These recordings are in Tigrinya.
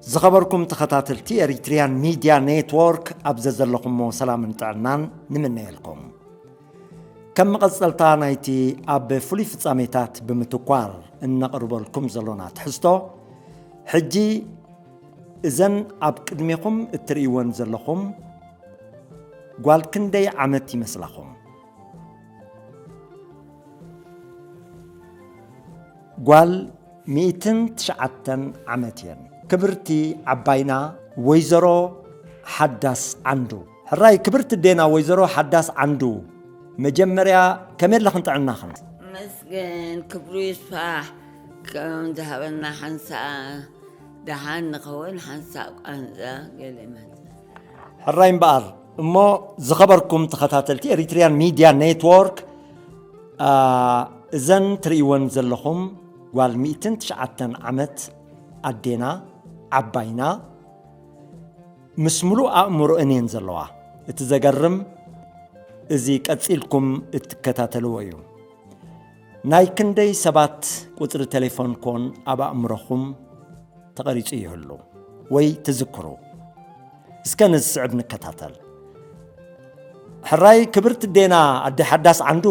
ዝኸበርኩም ተኸታተልቲ ኤሪትሪያን ሚድያ ኔትዎርክ፣ ኣብ ዘዘለኹሞ ሰላምን ጥዕናን ንምነየልኩም። ከም መቐጸልታ ናይቲ ኣብ ፍሉይ ፍጻሜታት ብምትኳር እነቕርበልኩም ዘሎና ትሕዝቶ፣ ሕጂ እዘን ኣብ ቅድሜኹም እትርእይወን ዘለኹም ጓል ክንደይ ዓመት ይመስላኹም? ጓል ሚእትን ትሽዓተን ዓመት እየን። ክብርቲ ዓባይና ወይዘሮ ሓዳስ ዓንዱ። ሕራይ ክብርቲ ኣዴና ወይዘሮ ሓዳስ ዓንዱ፣ መጀመርያ ከመይ ኣለኽን ጥዕናኽን? መስገን ክብሩ ይስፋሕ። ከም ዝሃበና ሓንሳእ ደሓን ንኸውን፣ ሓንሳእ ቋንዛ ገለ መለ። ሕራይ እምበኣር፣ እሞ ዝኸበርኩም ተኸታተልቲ ኤሪትሪያን ሚድያ ኔትዎርክ፣ አ፣ እዘን ትርእይወን ዘለኹም ጓል ሚእትን ትሽዓተን ዓመት ኣዴና ዓባይና ምስ ምሉእ ኣእምሮአን እየን ዘለዋ። እቲ ዘገርም፣ እዚ ቀጺልኩም እትከታተልዎ እዩ። ናይ ክንደይ ሰባት ቁጽሪ ቴሌፎን ኮን ኣብ ኣእምሮኹም ተቐሪጹ ይህሉ ወይ ትዝክሩ? እስከ ነዚ ስዕብ ንከታተል። ሕራይ ክብርቲ ኣዴና ኣደ ሓዳስ ዓንዱ፣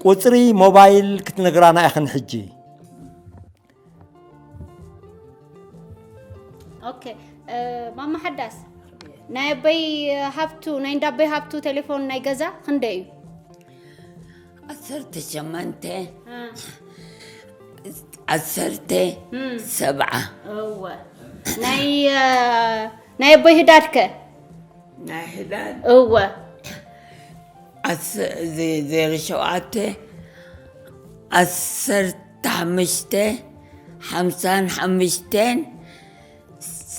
ቁጽሪ ሞባይል ክትነግራና ኢኽን ሕጂ። ኦኬ፣ እ፣ ማማ ሓዳስ፣ ናይ ኣቦይ ሃብቱ፣ ናይ እንዳ ኣቦይ ሃብቱ ቴሌፎን ናይ ገዛ ክንደይ እዩ? ዓሰርተ ሸሞንተ፣ እ። ዓሰርተ፣ እም። ሰብዓ። እወ። ናይ፣ እ፣ ናይ ኣቦይ ህዳድ ከ? ናይ ህዳድ? እወ። ዓስ-፣ ዜ-፣ ዜሮ ሸውዓተ፣ ዓሰርተ ሓሙሽተ፣ ሓምሳን ሓሙሽተን፣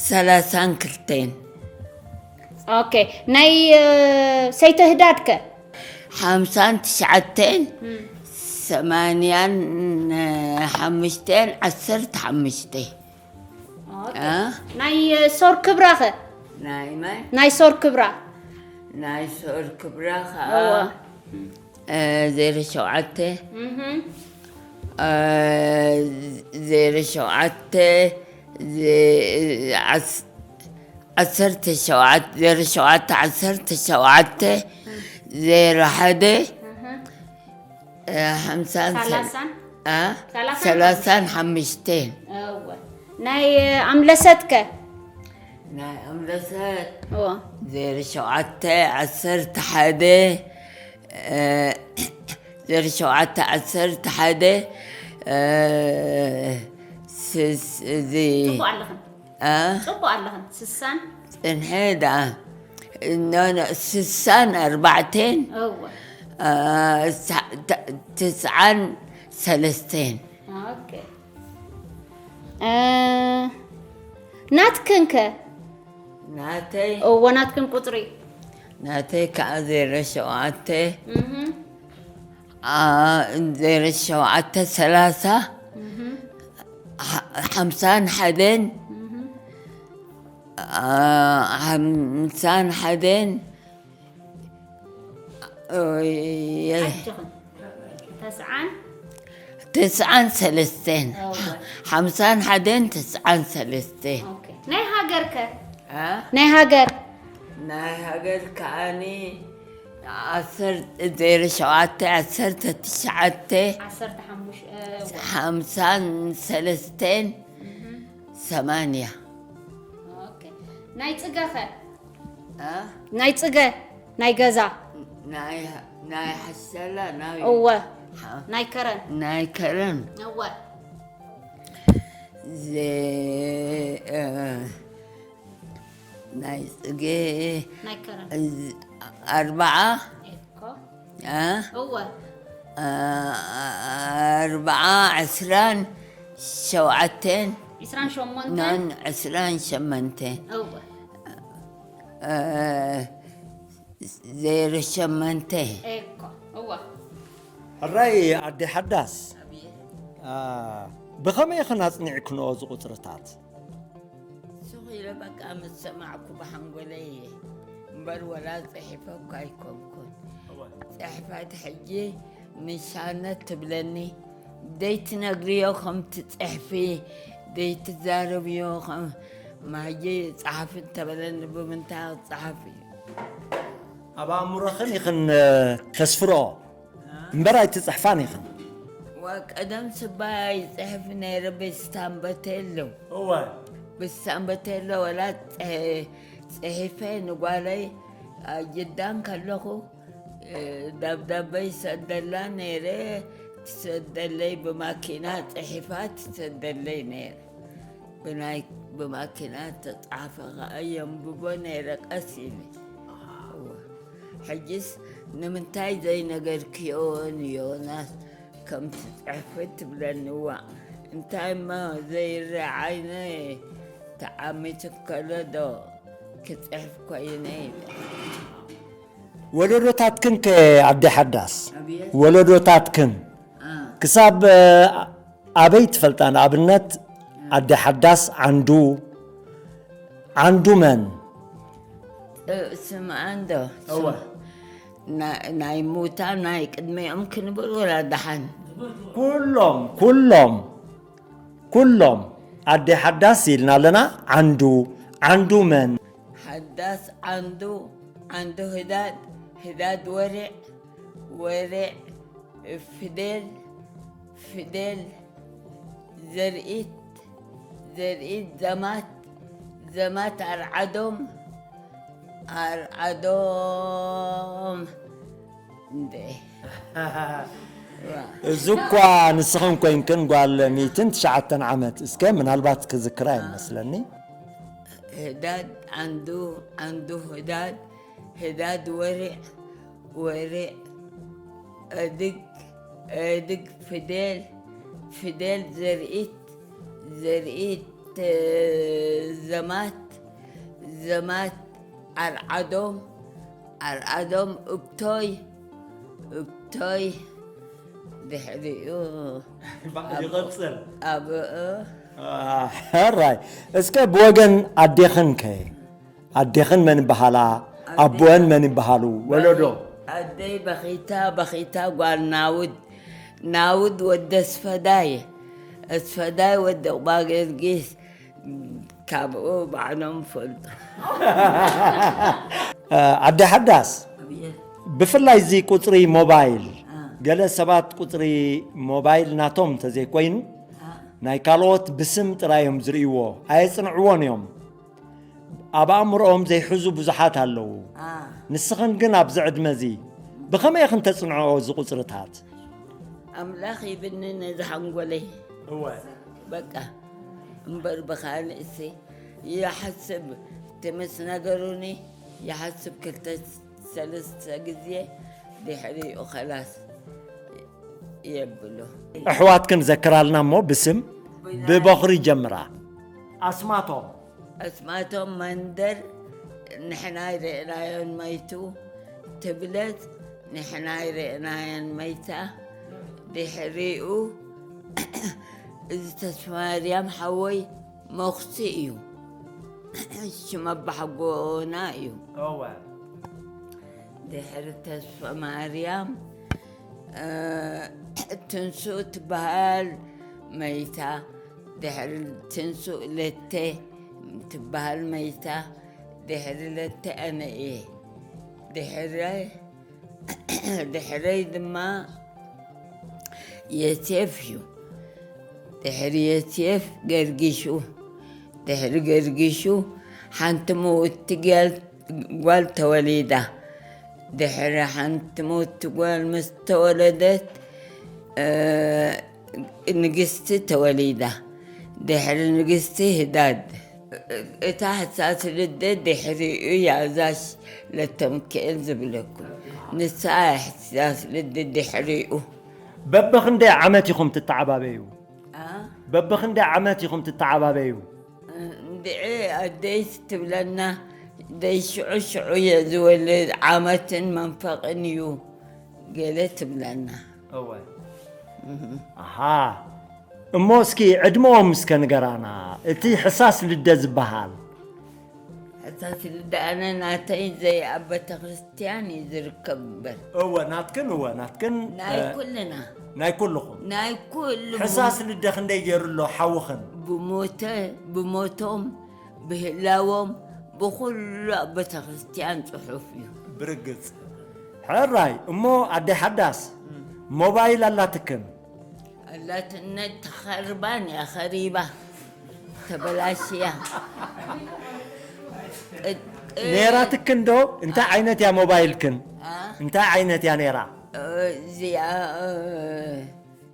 ሰላሳን ክልተን። ኦኬ። ናይ፣ እ፣ ሰይተ ህዳድ ከ? ሓምሳን ትሽዓተን፣ እም። ሰማንያን ሓሙሽተን፣ ዓሰርተ ሓሙሽተ። ኦኬ። አ? ናይ ሶር ክብራ ኸ? ናይ መን? ናይ ሶር ክብራ። ናይ ሶር ክብራ ኸዓ፣ እዋ። እ፣ ዜሮ ሸውዓተ፣ እህ። እ፣ ዜሮ ሸውዓተ፣ ዜ-፣ ዓስ-፣ ዓሰርተ ሸውዓተ፣ ዜሮ ሸውዓተ፣ ዓሰርተ ሸውዓተ፣ ዜሮ ሓደ፣ እህ። እ፣ ሓምሳን ሰ-፣ ሰላሳን? አ? ሰላሳን ሰላሳን ሓሙሽተን። እወ። ናይ ኣምለሰት ከ? ናይ ኣምለሰት እወ። ዜሮ ሸውዓተ፣ ዓሰርተ ሓደ፣ እ፣ ዜሮ ሸውዓተ፣ ዓሰርተ ሓደ፣ እ፣ ስስ-፣ እዚ ጽቡቕ ኣለኽን። አ? ጽቡቕ ኣለኽን። ስሳን? ጽንሐ ደኣ። ኖ፣ ኖ፣ ስሳን ኣርባዕተን፣ እወ። አ፣ ሳ-፣ ተ-፣ ትስዓን ሰለስተን። ኦኬ። እ፣ ናትክን ከ? ናተይ? እወ፣ ናትክን ቁጽሪ። ናተይ ከኣ ዜሮ ሸውዓተ። እህ። አ፣ ዜሮ ሸውዓተ ሰላሳ፣ እህ። ሓ-፣ ሓምሳን ሓደን፣ እህ። አ፣ ሓምሳን ሓደን፣ ኦይ፣ ኣጆኽን። ተስዓን? ተስዓን ሰለስተን። እወ። ሓምሳን ሓደን፣ ተስዓን ሰለስተን። ኦኬ። ናይ ሃገር ከ? አ? ናይ ሃገር? ናይ ሃገር ከዓኒ ዓሰርተ፣ ዜሮ ሸውዓተ፣ ዓሰርተ ትሽዓተ፣ ዓሰርተ ሓሙሽተ፣ እ፣ ሓምሳን ሰለስተን፣ እህ። ሰማንያ። ኦኬ። ናይ ጽገ ኸ? አ? ናይ ጽገ፣ ናይ ገዛ? ናይ፣ ናይ ሓሰላ፣ ናይ እወ። ሓ-፣ ናይ ከረን? ናይ ከረን። እወ። ዘ-፣ እ፣ ናይ ጽጌ ናይ ከረን። እዝ-፣ ኣርባዓ። እኮ። አ? እወ። አ-፣ ኣርባዓ፣ ዕስራን ሸውዓተን። ዕስራን ሸሞንተን? ኖን፣ ዕስራን ሸሞንተን። እወ። እ፣ ዜሮ ሸሞንተ። እኮ። እወ። ሕራይ ኣደ ሓዳስ። አ፣ ብኸመይ ኢኽን ኣጽኒዕክንኦ እዚ ቁጽርታት? ሱቕ ኢለ በቃ ምስ ሰማዕኩ ብሓንጎለይ እየ እምበር ወላ ጽሒፈ እኳ ኣይኮንኩን። እወ። ጽሕፈት ሕጂ ምሻነት ትብለኒ፣ ዘይትነግርዮ ከም ትጽሕፊ፣ ዘይትዛረብዮ ከም ማጂ ጸሓፊ እንተበለኒ ብምንታይ ክጸሓፍ እዩ? ኣብ ኣእምሮኽን ኢኽን፣ እ፣ ተስፍርኦ። እምበር ኣይትጽሕፋን ኢኽን። ዋ፣ ቀደም ስባይ ኣይጽሕፍ ነይረ፣ ብስታምበቴሎ። እወ። ብስታምበቴሎ ወላ ጽ-፣ ጽሒፈ ንጓለይ ኣብ ጅዳን ከለኹ፣ እ፣ ደብዳበ ይሰደላ ነይረ፣ ትሰደለይ ብማኪና ጽሒፋ ትሰደለይ ነይረ። ብናይ፣ ብማኪና ተጻሕፈ ኸኣ የንብቦ ነይረ ቀስ ኢለ። እወ። ሕጅስ ንምንታይ ዘይነገርክዮ ንዮናስ ከም ትጽሕፊ ትብለኒ? እዋእ፣ እንታይ እሞ ዘይርእ ዓይነ ተዓሚቱ ከሎ ዶ ክጽሕፍ ኮይነ ኢለ። ወለዶታትክን ከ ኣደ ሓዳስ? ኣብየት። ወለዶታትክን አ። ክሳብ፣ እ፣ ኣበይ ትፈልጣ? ንኣብነት ኣደ ሓዳስ ዓንዱ፣ ዓንዱ መን? እ፣ ስምኣን ዶ? እወ። ና-፣ ናይ ሙታ ናይ ቅድሚኦም ክንብል ወላ ደሓን? ኩሎም፣ ኩሎም፣ ኩሎም። ኣደ ሓዳስ ኢልና ኣለና። ዓንዱ፣ ዓንዱ መን? ሓዳስ ዓንዱ፣ ዓንዱ ህዳድ፣ ህዳድ ወርዕ፣ ወርዕ ፍደል፣ ፍደል ዘርኢት፣ ዘርኢት ዘማት፣ ዘማት ኣርዓዶም፣ ኣርዓዶም እንደ። ዋ። እዚ እኳ ንስኽን ኮይንክን ጓል ሚእትን ትሽዓተን ዓመት፣ እስከ ምናልባት ክዝክራ ይመስለኒ። ህዳድ ዓንዱ፣ ዓንዱ ህዳድ፣ ህዳድ ወርዕ፣ ወርዕ ኣድግ፣ ኣድግ ፍደል፣ ፍደል ዘርኢት፣ ዘርኢት፣ እ፣ ዘማት፣ ዘማት ኣርዓዶም፣ ኣርዓዶም እብቶይ፣ እብቶይ ድሕሪኡ ይቐጽል። ኣብ፣ እ፣ አ፣ ሕራይ። እስከ ብወገን ኣዴኽን ከ? ኣዴኽን መን ይበሃላ? ኣዴ-፣ ኣቦን መን ይበሃሉ? ወለዶ? ኣደይ በኺታ፣ በኺታ ጓል ናውድ፣ ናውድ ወዲ ኣስፈዳይ፣ ኣስፈዳይ ወዲ ቁባ ጊዮርጊስ፣ ካብኡ ባዕሎም ፈልጡ። ኣደ ሓዳስ፣ ኣብየ። ብፍላይ እዚ ቁጽሪ ሞባይል፣ አ። ገለ ሰባት ቁጽሪ ሞባይል ናቶም እንተዘይኮይኑ፣ አ። ናይ ካልኦት ብስም ጥራይ እዮም ዝርእይዎ፣ ኣየጽንዕዎን እዮም። ኣብ ኣእምሮኦም ዘይሕዙ ብዙሓት ኣለዉ። አ። ንስኽን ግን ኣብዚ ዕድመ እዚ ብኸመይ ኢኽን ተጽንዕኦ እዚ ቁጽርታት? ኣምላኽ ይብኒ ነዚ ሓንጎለይ። እወ። በቃ፣ እምበር ብኻልእሲ ይሓስብ፣ ትምስ ነገሩኒ ይሓስብ ክልተ ሰለስተ ግዜ፣ ድሕሪኡ ኸላስ የብሎ። ኣሕዋትክን ዘክራልና እሞ ብስም፣ ብናይ ብበኹሪ ጀምራ። ኣስማቶም? ኣስማቶም መንደር ንሕና ኣይረእናዮን መይቱ፣ ትብለጽ ንሕና ኣይረእናዮን መይታ። ድሕሪኡ እዚ ተስፋማርያም ሓወይ መኹሲ እዩ። ሽም ኣባሓጎና እዩ። እወ። ድሕሪ ተስፋማርያም፣ እ፣ ትንሱ ትበሃል መይታ። ድሕሪ ትንሱ ለተ ትበሃል መይታ። ድሕሪ ለተ ኣነ እየ። ድሕረ-፣ ድሕረይ ድማ የሴፍ እዩ። ድሕሪ የሴፍ ገርጊሹ። ድሕሪ ገርጊሹ ሓንቲ ምውቲ ጓል፣ ጓል ተወሊዳ። ድሕሪ ሓንቲ ምውቲ ጓል ምስ ተወለደት፣ እ፣ ንግስቲ ተወሊዳ። ድሕሪ ንግስቲ ህዳድ። እታ ሕሳስ ልደ ድሕሪኡ እያ፣ እዛ ሽ-፣ ለተምክኤል ዝብለኩም። ንሳ እያ ሕሳስ ልደ ድሕሪኡ። በብኽንደይ ዓመት ኢኹም ትተዓባበዩ? አ? በብኽንደይ ዓመት ኢኹም ትተዓባበዩ? እንድዒ ኣደይ ትብለና፣ ደይ ሽዑ ሽዑ እየ ዝወልድ፣ ዓመትን መንፈቕን እዩ ገለ ትብለና። እወ። እህ። ኣሃ። እሞ እስኪ ዕድመኦም እስከ ንገራና፣ እቲ ሕሳስ ልደ ዝበሃል። ሕሳስ ልደ ኣነ ናተይ ዘይ ኣብ ቤተ ክርስቲያን እዩ ዝርከብ እምበር። እወ፣ ናትክን፣ እወ፣ ናትክን፣ ናይ እ፣ ኩልና። ናይ ኩልኹም? ናይ ኩሉ። ሕሳስ ልደ ክንደይ ገይሩ ኣሎ ሓውኽን? ብሞተ፣ ብሞቶም፣ ብህላዎም፣ ብኹሉ ኣብ ቤተክርስትያን ጽሑፍ እዩ። ብርግጽ። ሕራይ፣ እሞ ኣደ ሓዳስ፣ ሞባይል ኣላትክን? ኣላትነት ተኸርባን እያ፣ ኸሪባ፣ ተበላሽያ። ቅድ-፣ ነይራትክን ዶ? እንታይ ዓይነት እያ ሞባይልክን? አ? እንታይ ዓይነት እያ ነይራ? እዚኣ፣ እ፣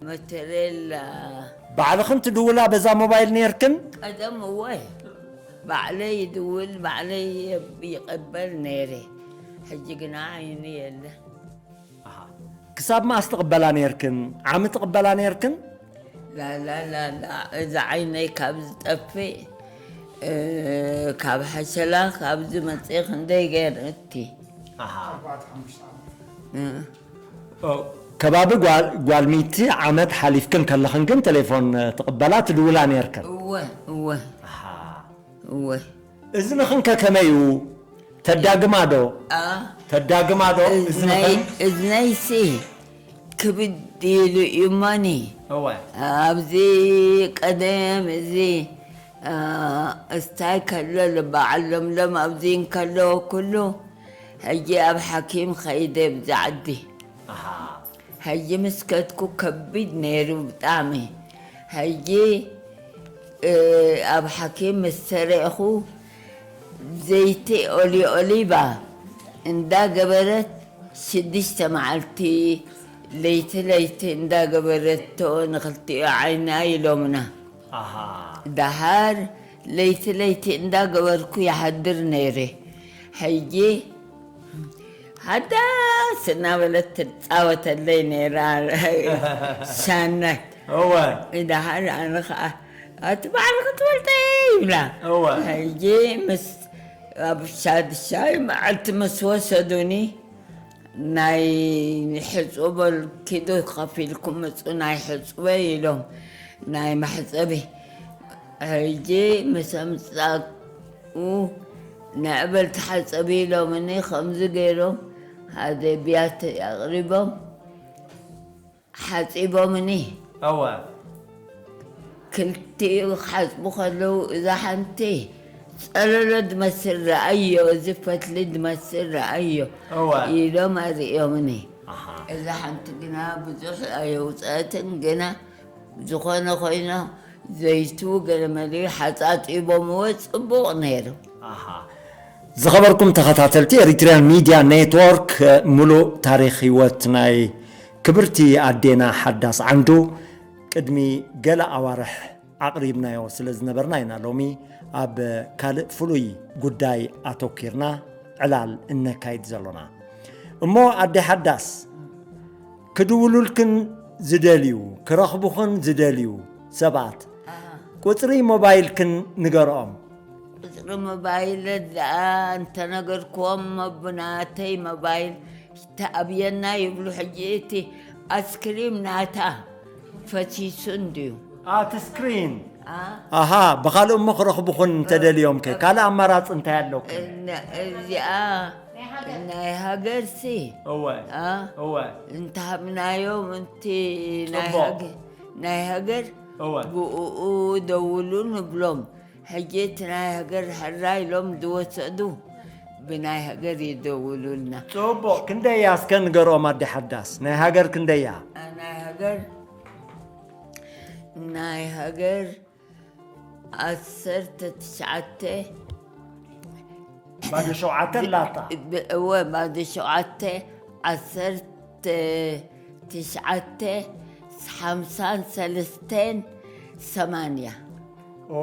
ሞቶሬላ። ባዕልኽን ትድውላ በዛ ሞባይል ነይርክን? ቀደም እወ። ባዕለይ ይድውል፣ ባዕለይ ይቐበል ነይረ። ሕጂ ግና ዓይኑ የለ። ኣሃ። ክሳብ መኣስ ትቕበላ ነይርክን? ዓሚ ትቕበላ ነይርክን? ላላላላ፣ እዚ ዓይነይ ካብ ዝጠፍእ፣ እ፣ ካብ ሓሸላ ካብ ዝመጽእ ክንደይ ገይረ እቲ። ኣሃ። እ። ኦ፣ ከባቢ ጓል፣ ጓል ሚቲ ዓመት ሓሊፍክን ከለኽን ግን ቴሌፎን ትቕበላ ትድውላ ነይርክን? እወ፣ እወ። ኣሃ። እወ። እዝንኽን ከ ከመይ እዩ? ተዳግማ ዶ? ኣ? ተዳግማ ዶ? እዝንኽን? እዝነይ፣ እዝነይሲ ክብድ ኢሉ እዩ እሞኒ። እወ። ኣብዚ ቀደም እዚ፣ ኣ፣ እስታይ ከሎ ልበዓል ለምለም ኣብዚ እንከሎ ኩሉ፣ ሕጂ ኣብ ሓኪም ኸይደ ብዛ ዓዲ። ኣሃ። ሕጂ ምስ ከድኩ ከቢድ ነይሩ ብጣዕሚ። ሕጂ፣ እ፣ ኣብ ሓኪም ምስ ተረእኹ ዘይቲ ኦሊ ኦሊቫ እንዳገበረት ሽዱሽተ መዓልቲ ለይቲ ለይቲ እንዳገበረቶ ንኽልቲኡ ዓይና ኢሎምና። ኣሃ። ደሓር ለይቲ ለይቲ እንዳገበርኩ ይሓድር ነይረ። ሕጂ ሓዳስ እናበለት ትጻወተለይ ነይራ ሻነት። እወ። ደሓር ኣነ ኸዓ፣ "ኣቲ ባዕልኺ ትፈልጢ" ይብላ። እወ። ሕጂ ምስ ኣብ ሻድሻይ መዓልቲ ምስ ወሰዱኒ፣ ናይ ሕጽቦ ኪዱ ከፊልኩም ምጹ ናይ ሕጽቦ ኢሎም፣ ናይ መሕጸቢ። ሕጂ ምስ ኣምጻእኩ፣ "ንዕበል ተሓጸቢ" ኢሎምኒ፣ ከምዚ ገይሮም ሓደ ብያቲ ኣቕሪቦም ሓጺቦምኒ። እወ። ክልቲኡ ክሓጽቡ ከለዉ፣ እዛ ሓንቲ ጸለሎ ዝመስል ረኣዮ፣ እዚ ፈትሊ ዝመስል ረኣዮ እወ። ኢሎም ኣርእዮምኒ። ኣሃ። እዛ ሓንቲ ግና ብዙሕ ኣየውጸአትን፣ ግና ዝኾነ ኮይኖ ዘይቱ ገለመሊ ሓጻጺቦምዎ ጽቡቕ ነይሩ። ኣሃ። ዝኸበርኩም ተኸታተልቲ ኤሪትሪያን ሚድያ ኔትወርክ፣ ሙሉእ ታሪኽ ህይወት ናይ ክብርቲ ኣዴና ሓዳስ ዓንዱ ቅድሚ ገለ ኣዋርሕ ኣቕሪብናዮ ስለ ዝነበርና ኢና ሎሚ ኣብ ካልእ ፍሉይ ጉዳይ ኣተኲርና ዕላል እነካይድ ዘሎና። እሞ ኣደ ሓዳስ፣ ክድውሉልክን ዝደልዩ፣ ክረኽቡኽን ዝደልዩ ሰባት፣ ኣሃ። ቁጽሪ ሞባይልክን ንገርኦም። ቁጽሪ ሞባይል ደኣ እንተነገርክዎም፣ እሞ ብናተይ ሞባይል ተኣብየና ይብሉ። ሕጂ እቲ ኣስክሪም ናታ ፈሲሱ እንድዩ። ኣቲ ስክሪን። ኣ? ኣሃ፣ ብኻልእ እሞ ክረኽቡኽን እንተደልዮም ከ፣ ካልእ ኣማራጺ እንታይ ኣለኩም? እነ-፣ እዚኣ ናይ ሃገርሲ። እወ። ኣ? እወ። እንተሃብናዮም፣ እቲ ናይ ጽቡቕ። ሃገ-፣ ናይ ሃገር እወ። ብእኡ ደውሉ ንብሎም። ሕጂ እቲ ናይ ሃገር ሕራይ ኢሎም ዝወሰዱ ብናይ ሃገር ይደውሉልና። ጽቡቕ። ክንደያ እስከ ንገርኦም ኣዲ ሓዳስ። ናይ ሃገር ክንደያ? ናይ ሃገር፣ ናይ ሃገር ዓሰርተ ትሽዓተ። ባዶ ሸውዓተ ኣላታ። ብ-፣ እወ፣ ባዶ ሸውዓተ፣ ዓሰርተ ትሽዓተ፣ ሓምሳን ሰለስተን፣ ሰማንያ። ኦ፣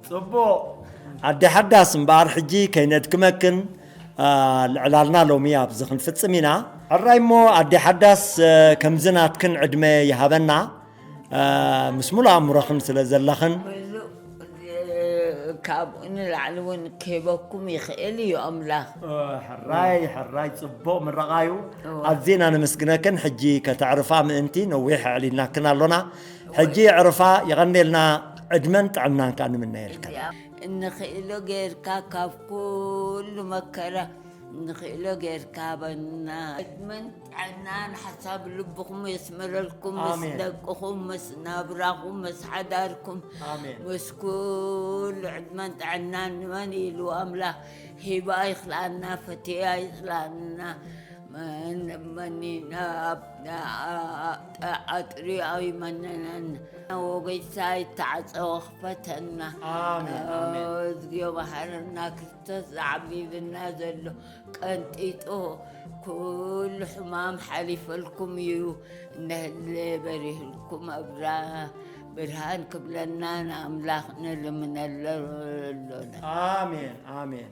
ጽቡቕ። ኣደ ሓዳስ እምበኣር ሕጂ ከይነድክመክን፣ ኣ፣ ልዕላልና ሎሚ ኣብዚ ክንፍጽም ኢና። ሕራይ እሞ ኣደ ሓዳስ፣ እ፣ ከምዚ ናትክን ዕድመ ይሃበና። እ፣ ምስ ሙሉእ ኣእምሮኽን ስለ ዘለኽን። ኩሉ፣ እ፣ ካብኡ ንላዕሊ እውን ክህበኩም ይኽእል እዩ ኣምላኽ። እ፣ ሕራይ፣ ሕራይ፣ ጽቡቕ ምረቓ እዩ። እወ። ኣዚና ነመስግነክን። ሕጂ ከተዕርፋ ምእንቲ ነዊሕ ኣዕሊልናክን ኣሎና። ሕጂ የዕርፋ፣ የቐንየልና፣ ዕድመን ጥዕናን ከኣ ንምነየልክን። እዚኣ እንኽእሎ ጌርካ ካብ ኩሉ መከራ ንኽእሎ ጌርካ በና። ዕድመን ጥዕናን ሓሳብ ልብኹም የስመረልኩም፣ ምስ ኣሜን። ደቅኹም፣ ምስ ናብራኹም፣ ምስ ሓዳርኩም፣ ኣሜን። ምስ ኩሉ ዕድመን ጥዕናን ንመን ኢሉ ኣምላኽ ሂባ ይኽልኣና፣ ፈትያ ይኽልኣና። መን መኒና ኣጥሪ ኣይመነነን። ወገይሳ ይተዓፀወ ክፈተና። ኣሜን፣ ኣሜን። እዝግዮ መሓረና ክርስቶስ ዝዓቢብና ዘሎ ቀንጢጦ ኩሉ ሕማም ሓሊፈልኩም እዩ። እነህለ በሪህልኩም ኣብራ ብርሃን ክብለና ንኣምላኽ ንልምነሎ ኣሎና። ኣሜን፣ ኣሜን።